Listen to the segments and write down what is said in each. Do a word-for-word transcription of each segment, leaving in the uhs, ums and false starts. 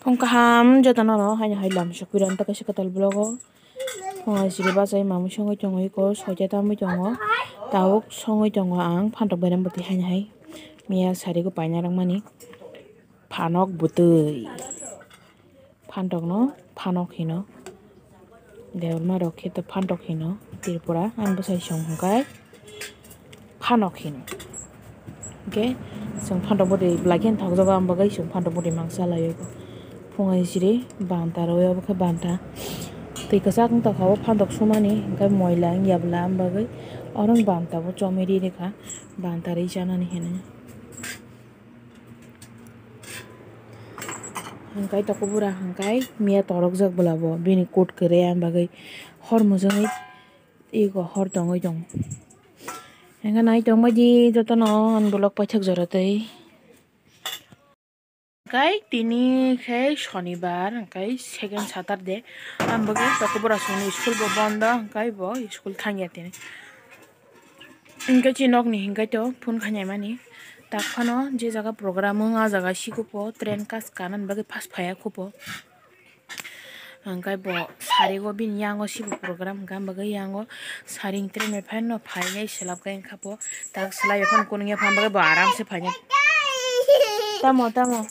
Phung kaham jotono no haino hai lam sokwi rw ang ta kaisa kwtal vlog o. Phung hai siri bachai mamwi songwi tongo eko soita tamwi tongo. Tabuk songwi tongo ang phantok bairang bwtwi haino hai. Miya sari go paina rwngmani phanok bwtwi. Phantok no phanok hino. Debbarma rok khe to phantok hino Tripura, ani bwsai song hwnkhe phanok hino. Hwnkhe chwng phantok bwtwi belai kheno thokjago, ang bagwi chwng phantok bwtwi mangsa laio. Phung hai siri banta rwui, obo khe banta. Twi kwchak wng tongkha o phantok sumani, hwnkhe moila wngya bwla, ang bagwi oro banta bo chomwi ri rwkha, banta rwi chanani hinwi. Hwnkhe toko bura hwnkhe miya torokjak bwla bo, bini coat kwrwi, ang bagwi hor mujungwi ego hor tongwi tongo. Hwnkhe nai tongbaidi jotono ani vlog paithak jora twi. Hwnkhe tini khe shonibar, hwnkhe second Saturday, ang bagwi toko bura songni school bo bondo, hwnkhe bo school thangya tini. Hwnkhe chini nokni hwnkhe to phone khainai mani. Tak phano je jaga program wng, ah jaga sikupo train kas kanani bagwi fast phaiya khupo. Hwnkhe bo sarigo bini yango sibo program hwnkhe, ang bagwi yango sari train bai phano phainai selap khe wngkha bo. Tak swlaiya phano kunui ya phano bagwi bo aram se phainai. Tamo, tamo.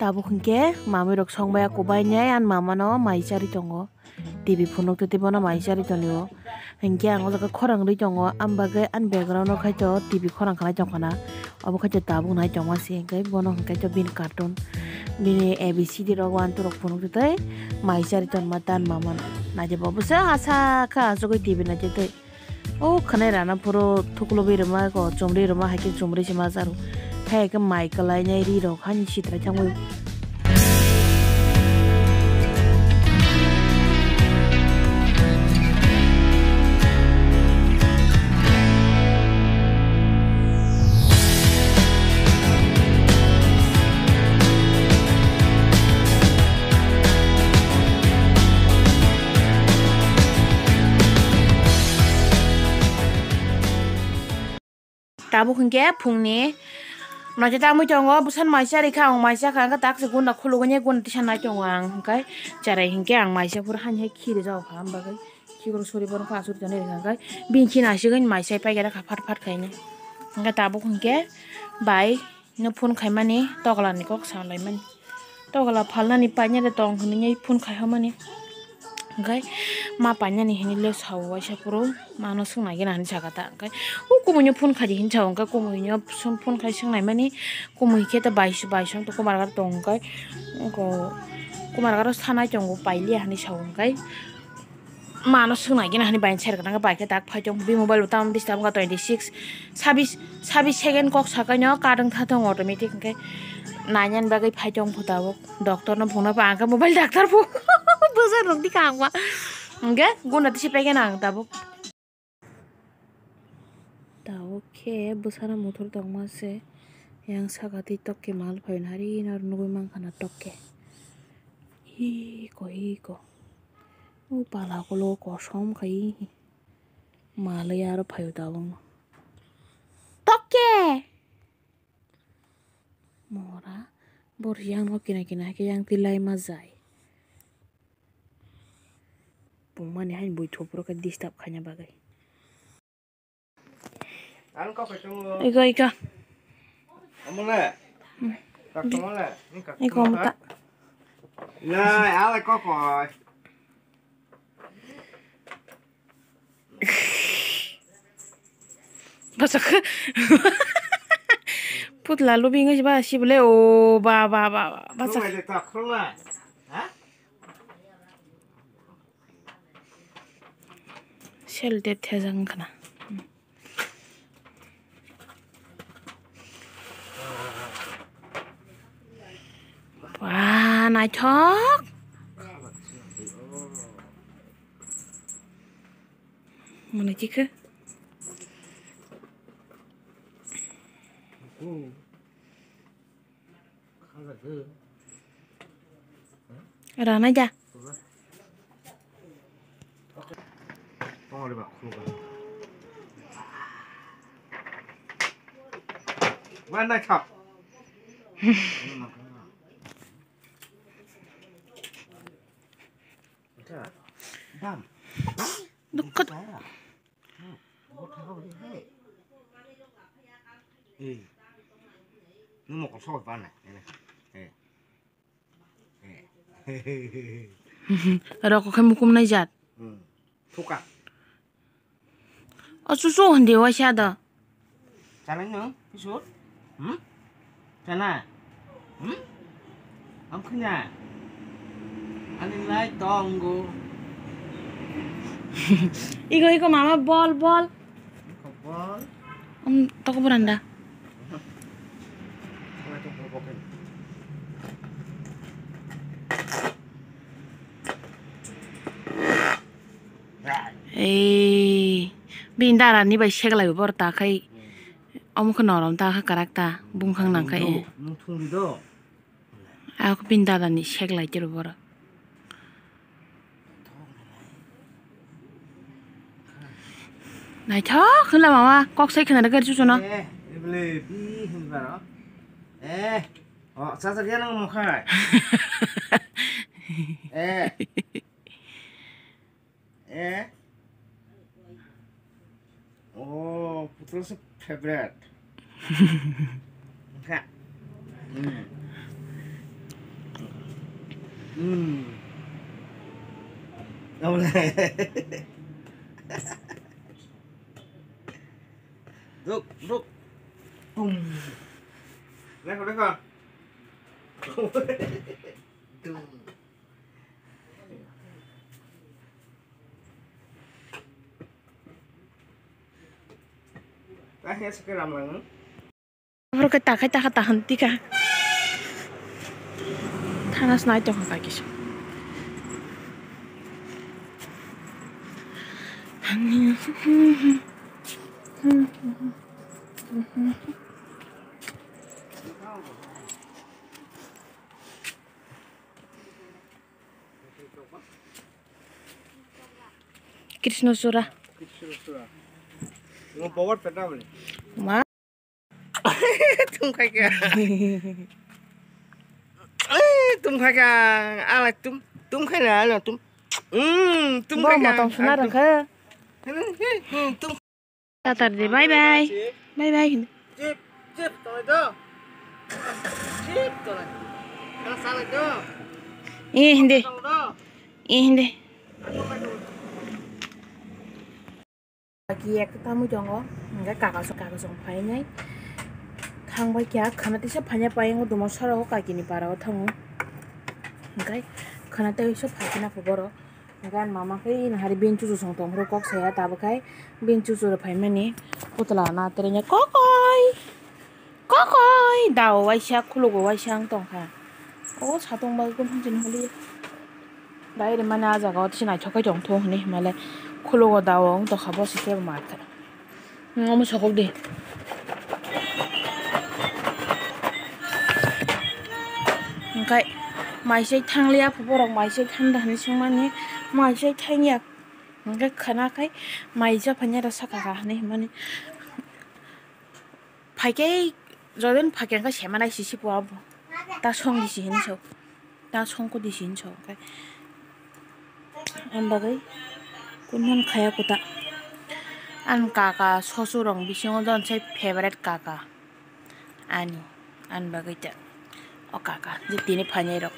Tabuk hwnkhe mamwi rok song bai ya kubai nai, ani mama no mai charwi tongo, T V phunuk twi twi bono mai charwi tongo, hwnkhe ang o jaga khorang rwi tongo, ang bagwi ani background o khai to T V khorang khlai tong khana, obo khai to tabuk nai tongma se hwnkhe bono hwnkhe to bini cartoon, bini A B C D rok one two rok phunuk twi twi mai charwi tongma ta ani mama no, naidi bo bwsa asa khe achugwi T V naidi twi. O khwnai rana phuru thuklubwi rwma ko chumri rwma hai khe chumri se ma jaru. Hai khe mai kwlainai ri rok hani sitra thangwi. Tabuk hwnkhe phungni noita tangwi tongo, bwsano mai charwi kha, ang mai cha kha, hwnkhe tak se gunda khulugwi gunda tisa nai tongo ang, hwnkhe cherai hwnkhe ang mai cha phuru hani hai khiri jao kha, ang bagwi khikrok suri borok kha asuri tonwi rwkha, hwnkhe bini khini asugwi mai chai paikha phat phat khainai, hwnkhe tabuk hwnkhe bai. No phone khaimani, toglani kok salaimani. Togla phalnani painani tong hinwi phone khaihormani. Hwnkhe ma painani hinwi le sao waisa phuru, mano swngnai gana hinwi saka ta. Hwnkhe o kubuino phone khaidi hinwi sao, hwnkhe kubuino phone khai swngnaimani, kumui khe ta bai, bai song to Kumarghat tong hwnkhe, Kumarghat o sanai tongo, pailiya hinwi sao hwnkhe. Mano swngnai gina hani bai ser gwnang bai khe tak phai tong bi mobile bo tam disturb wngkha twenty six sabis sabis second kok sakai no cut wngtha tong automatic hwnkhe nainani bagwi phai tong phuta bo doctor no phunuknai ang khe mobile doctor bo bwsa rwk di kha ang ba hwnkhe guna tisi paikhe nang tabuk. Tabuk khe bwsano muthur tongma se yang saka twi tok khe mal phaio nari nari nugwi mankha na tok khe hiko hiko. O pala ulo kosom khai malwi aro phaio tabukno. Tokke! Mora bor yang no kina kina hai khe yang twi lai ma jai. Pungmani hai bui thopro khe disturb khaina bagwi. Iko, iko. Amole. Hmm. Kakmole. Iko mata. Nai, ale kokoi. Basak. Putla lubing ba sibole o ba ba ba ba. Basak. Khulumai de ta, khulumai. Ha? Sel det thejak wngkha na. Ba, naithok. Mwnwi tikhe. Rana ja. Ba naithok. Dam. Dukkat. Eh. Nung mokol sokot bana. Eh. Eh. Rok khe mukum nai jat. Hmm. Thuka. O chuchu hindi waisa da. Chanai no, pisut? Hmm? Chana? Hmm? Am khna? Ani lai tongo. Igo, igo, mama, bol, bol. Bol. Um, toko beranda. Ei, bini dara ni bai seglai bor ta khai. Omo khe norom ta kha karak ta, bungkhang nang khai. Nung thung di do. Ako bini dada ni seglai tiro boro. Naithok hwnla mama, kok sai khna rwgwi chuchuna. Eh, ebole bi hwnba ro. Eh, o, chacha gyan ang mokha. Eh. Eh. Oh, putol se favorite. Kha. Hmm. Hmm. Abole. Duk, duk. Tum. Lekho, lekho. Tum. Aphuru khe takhai takha tahan tika. Thana snai tongkha kisa. Krishna Chura. Krishna Chura. Ngo power peta bole. Ma. Tum khai kha. Eh, tum khai kha. Ala tum, tum khai na, ala tum. Hmm, tum khai kha. Bo ma tong suna rang kha. Hmm, hmm, tum. Tatar de, bye bye. Bye bye. Chip, chip, tolai do. Chip, tolai. Kala salai do. Eh, hindi. Tolai do. Eh, hindi. Baki ek tamui tongo. Hingke kaka song, kaka song phainai. Thang bai kya, khana tisa phanya paingo dumo soro kaki ni para o thango. Hingke khana tei so phaikhe na pho boro. Gan mama khe ina hari bini chuchu song tong phuru kok saya tabuk khai bini chuchu rok phaimani putla na tere nya kokoi kokoi dao waisa khulugo waisa wng tong kha. O satung bagwi kun hanjani holi dai rimani ah jaga o tisa naithok khai tong tho hinwi himale khulugo dao wng tong kha bo se kebo ma kha. Omo sokok di. Hingke maisai thangliya pho borok maisai thanda hinwi swngmani maisai thangya hingke khwna khai maisa phanya da saka ka hinwi himani phaikhe jodon phaikhe hingke semanai sisi pua bo ta song di si hinwi sao. Ta songkodi sini so, oke. Ang bagwi kunhan khaya kuta. Ang kaka sosurong bisingo don sai favorite kaka. Ani, ang bagwi ta. O kaka, je tini phainai rok.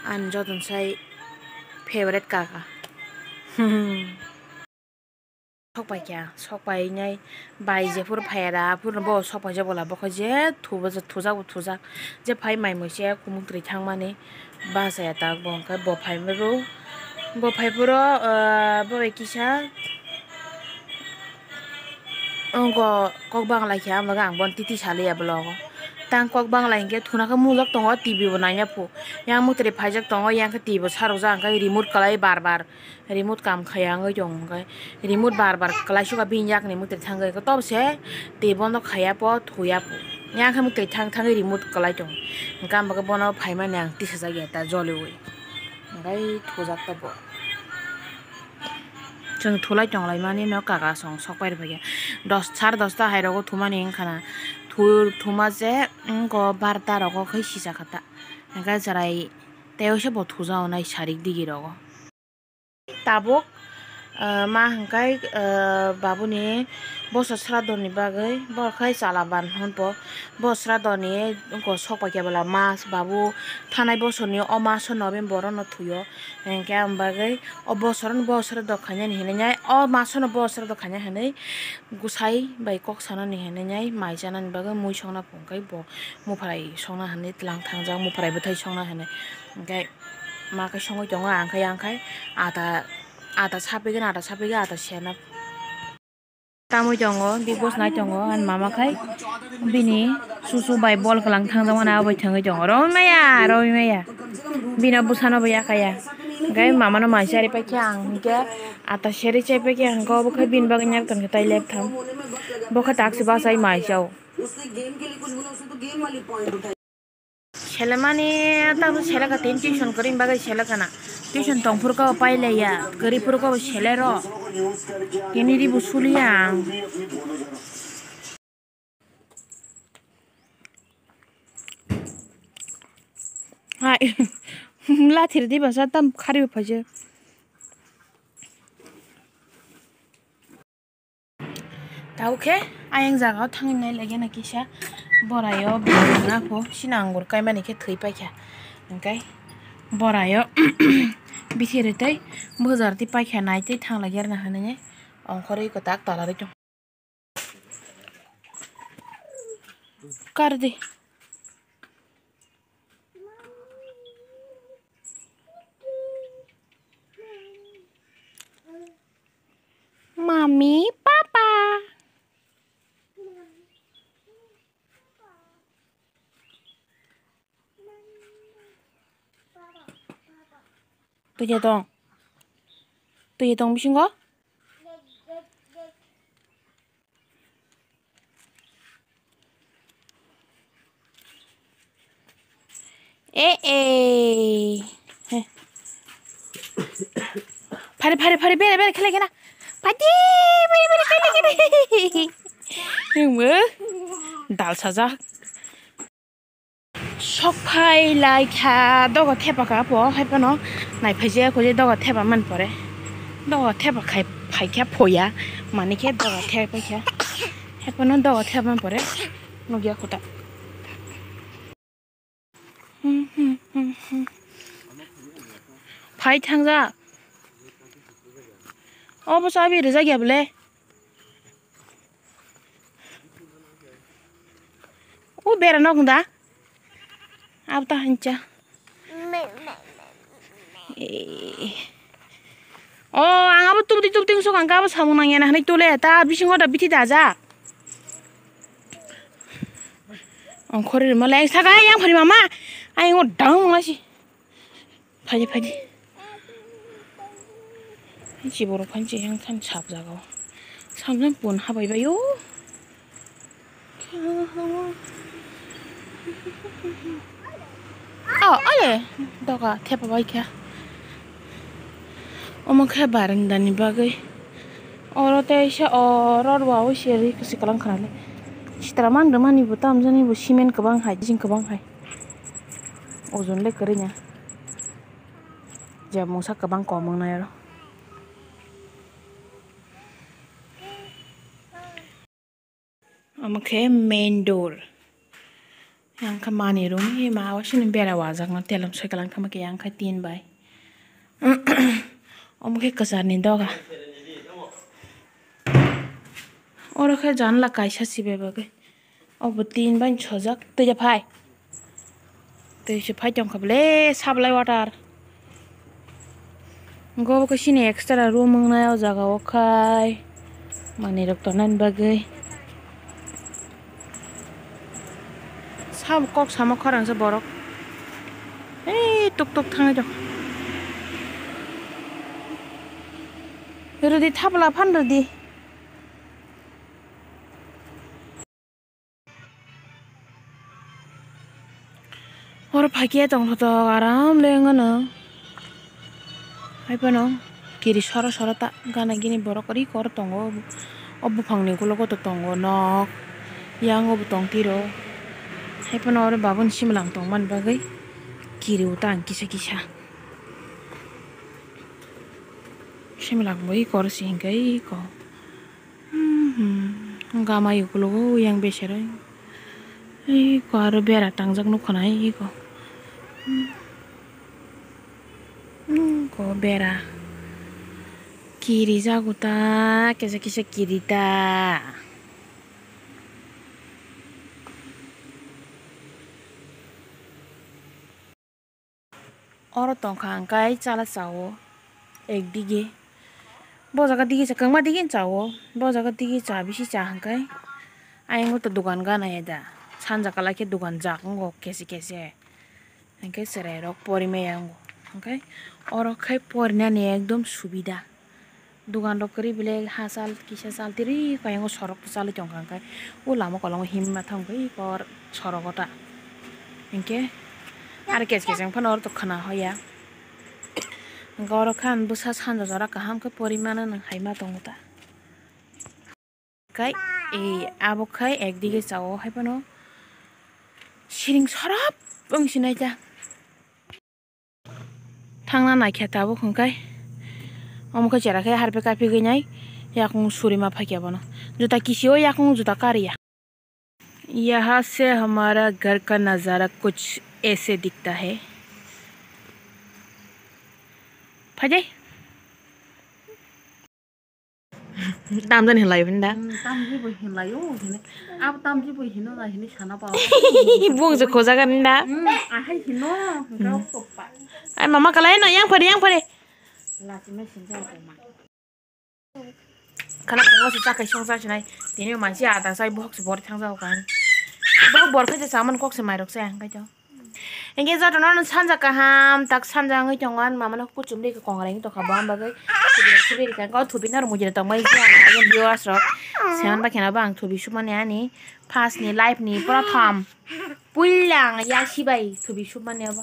Ang jodon sai favorite kaka. Sok pai kha, sok pai nai bai jephuru phai ya da, aphuru bo sok pai jak bola, bo khe je thubo, thujak bo thujak, je phai mai mui se kumuk twi thangmani bachaya tak bo, hwnkhe bo phai rw, bo phai phuru, ah, bo bai kisa wngkha kok bangla khe, ang bagwi ang bono titi saliya vlog o, tang kok bangla hinkhe thuna khe mujak tongo, T V bo naiya phu, yang mwtwrwi phaijak tongo, yang khe T V bo sarokjak, hwnkhe remote kwlai bar bar. Remote kam khaya wngwi tong hwnkhe remote bar bar kwlaisukha bini yakni mwtwi thangwi, hwnkhe tobo se tei bono khaya pho thuya pho. Yang khe mwtwi thang thangwi remote kwlai tong hwnkhe, ang bagwi bono phaimani ang tisajak ya ta joliui hwnkhe thujak ta bo. Chwng thulai tonglaimani no kaka song sok pai rwphaikha dos sare dosta hai rogo thumani wngkhana. thu-, thuma je, mm, go barta rogo khe sijak kha ta. Hingkhe chwrai tei oise bo thuja onai sarik digi rogo. Tabuk, ah, ma hingkhe, ah, babuni boso sradoni bagwi bo khai chalaban hwnpo. Bo sradoni wngkha sok pai khe bwla ma babu thanai bosorni o maso November-o no thwio. Hingkhe ang bagwi o bosorno bo srado khainani hinwi nai, o masono bo srado khaina hinwi gwsai bai kok sanani hinwi nai mai chanani bagwi mui songna phung khai bo mupharai songna hinwi tlang thangjak, mupharai bwthai songna hinwi. Hingkhe ma khe songwi tongo, ang khe, ang khe ata, ata sapigwna, ata sapigwi ata sena. Tamwi tongo, Big Boss nai tongo, ani mama khai bini susu bai bol kwlang thangjakmani abo bai thangwi tongo. Romwi maya, romwi maya. Bini bwsano bo yakaya. Hingkhe mamano mai chari paikha ang, hingkhe ata seri chai paikha ang, obo khai bini bagwi nyak tongkha tai lek tham. Bo khe taksi bachai mai chao. Selemani tamo seleka tini tuition kwrwini bagwi selekana. Tuition tongphuru khe bo pailaiya, kwrwi phuru khe bo selero. Tini ribu suliya ang. Hai, lathir di basa tam khari bo phaijak. Tao khe ayang jaga o thangwi nai lagi na kisa borai o bwrwi wngna pho sini angur kaimani khe thwi paikha. Hingkhe borai o bithi rwi tei bwjar twi paikha nai tei thang lagi arna hinwi ongkhorwi kwtak tala rwi tong. Kar di. Mami, papa. Twi tong. Twi tong bisingo. E, e. He. Phari, phari, phari, bere, bere, khelai kena. Pati, bere, bere, khelai kena. Nungmo dal sajak. Sok phai lai kha, dogo thepa kha po, hai phano nai phai je, kho je dogo thepa man pore. Dogo thepa khai, phai kha phoya, mani khe dogo thepa kha. Hai phano dogo thepa man pore, nugya kho ta. Phai thang ja. Obo chabi rijak ya bole. O bera nok da. Abta hancha. Eh. O, ang abo tubdi tubdi sok ang abo samung nang ya na hanai tole ta bisingo da bithi da ja. Ang khori ma leng saga yang phari mama. Ai ngo dang ma si. Phaidi, phaidi. Hai si borok phai se yang khan sap jaga o. Samjang pun habai bai o. Oh, ale doga thepa bai kha. Omo khe baranda ni bagwi. Oro tei se oro rwui se ri kwchwk kwlang khna le. Sitra man rwmani bo tamjani bo cement kwbang hai, jing kwbang hai. Ojon le kwrwi na. Je mungsa kwbang kom wngnai oro. Omo khe main door. Yang khe manwi room, ema o sini bera wajakno telem soi kwlang khe, omo khe yang khe tin bai. Omo khe kwcharni doga. Oro khe janla kaisa se bebagwi. Obo tin bai sojak. Twi ja phai. Twi se phai tong kha bole supply water. Go bo khe sini extra room wngnai o jaga o khai. Manwi rok tongnani bagwi. Sam kok samo khorang se borok. Ei tuk tuk thangwi tong. Rwdi thapla phan rwdi. Hor phaikhe tongthotok aram le wngano. Haiphano kiri soro soro ta gana gini borok ri kor tongo. O buphangni ukologo to tongo nok. Yang o bo tong tiro. Hai phano oro babun similang tong mani bagwi kiri o ta ang kisa kisa. Similang bo iko oro si hingke iko. Hmm, hmm. Gama ukulogo yang beseroi. Iko aro bera tangjak nukho na iko. Hmm. Hmm, ko bera. Kiri jago ta, kisa kisa kiri ta. Oro tongkha hwnkhe chala chao ekdige. Bo jaga dige cha kwbangma dige chao. Bo jaga dige cha bisi cha hwnkhe ayang o to dogan gana ya da. Sanja kwlai khe dogan jak wngo kese kese. Hwnkhe chwrairok porimaya wngo. Hwnkhe oro khe porinani ekdom subida. Dogan rok kwrwi belai ha sal kisa sal tiri khe ayang o sorok chalwi tongkha hwnkhe o lama kolongo himma thangwi kor sorogo ta. Hinkhe aro kes kes wngphano oro to khwna hoya. Hwnkhe oro khe ang bwsa sanja jora kaham khe porimano nwng hai ma tongo ta. Khai, e, abo khai ekdige chao hai phano siring sorop wng sinai ta. Thangna naikhe tabuk hwnkhe. Omo khe chera khe harpe kaphigwi nai yakung suri ma phaikya bono. Juta kisi o yakung juta kariya. यहाँ से हमारा घर का नज़ारा कुछ ऐसे दिखता है। Phaidi. Tamjani hinlai hinda. Hmm, tamji bo hinlai o hini. Abo tamji bo hino na hini sana pa. Bung je khojagan hinda. Hmm, ahai hino. Hingka o tokpa. Ai mama kalai no yang phari yang phari. Lachi me sinja ko ma. Khana khungo se chakai song sa sinai. Tini mansi ada sai bohok se bor thang jao kan. Bohok bor khe je saman kok se mairok se ang kai to. Hingke jotono no sanja kaham tak sanja wngwi tongo, ani mama no kuchum ri kongrai wngwi tongkha, bo ang bagwi subiri kha, o thupi norok mujira tongbai, viewers rok seman bai kheno bo ang thupi sumani ani first ni life ni prothom puila ang yasi bai thupi sumani abo.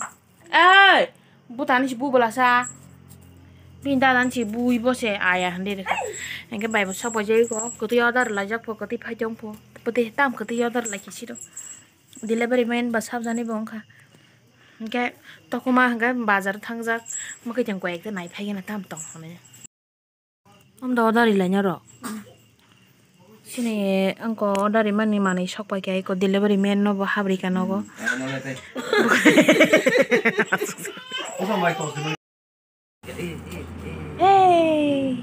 Ei, butani si bu bwlasa, bini dada ni si bui bo se aya hwnwi rwkha, hingke bai bo sok bai jai kho, kwtwi order laijak pho, kwtwi phai tong pho, kwtwi tam kwtwi order lai khe siro. Delivery man ba sabjani bo wngkha. Hingke tokuma hingke bazar thangjak, mwkhwtwng koi ekta naiphai gana tam tong hwnwi. Omo da order ri laina rok. Chini wngko order rimani manwi sok pai kha eko delivery man no bo habri kha nogo. Hey.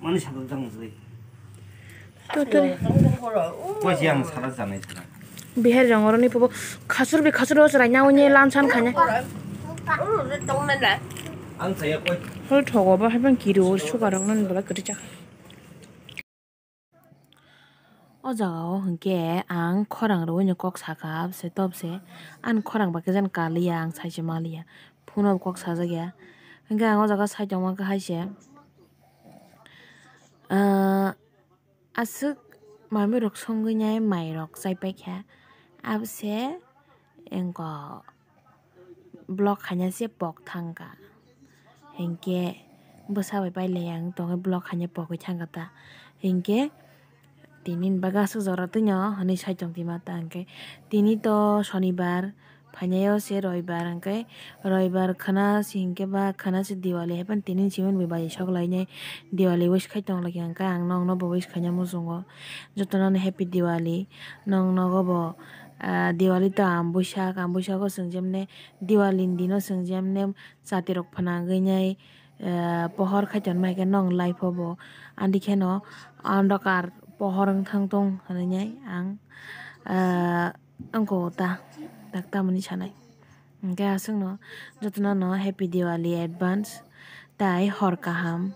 Mani sakal jang jai. Totally. Koi si ang sara janai sara. Bihar jong oroni pubo khasur bi khasur o chwrai nyawi ni lan san khanya. Ang saya koi. Hol thogo ba hai bang kiri o sugar rok nani bwlai kwrwi chakha. O jaga o hwnkhe ang khorang rwui no kok sakha, abse tobse ani khorang bai khe jani kaliya, ang sai se maliya, phone o bo kok sajak ya. Hwnkhe ang o jaga sai tongma khe hai se, ah, aswk manwi rok songwi nai mai rok chai pai kha, abse wngkha. Block khaina se pok thangkha. Hinkhe bwsa bai pailai ang tongwi block khaina pogwi thangkha ta. Hinkhe tini ni bagwi aswk jora twino hwnwi sai tong twi ma ta hinkhe. Tini to sonibar, phainai o se roibar hinkhe roibar khwna se hinkhe ba khwna se Diwali hai phano tini ni simi bai sok lainai Diwali wish khai tong lai kha hinkhe ang nokno bo wish khaina muchungo. Jotono no happy Diwali, nokno bo. Ah, Diwali to ang buisak, ang buisago chwng jemne Diwali ni dino chwng jemne chati rok phnangwi nai, ah, pohor khai tonma hai khe nong life o bo. Ani kheno andokar pohor wng thang tong hwnwi nai ang, ah, wngkho ta, tak tamani sanai. Hwnkhe aswkno jotono no happy Diwali advance tai hor kaham.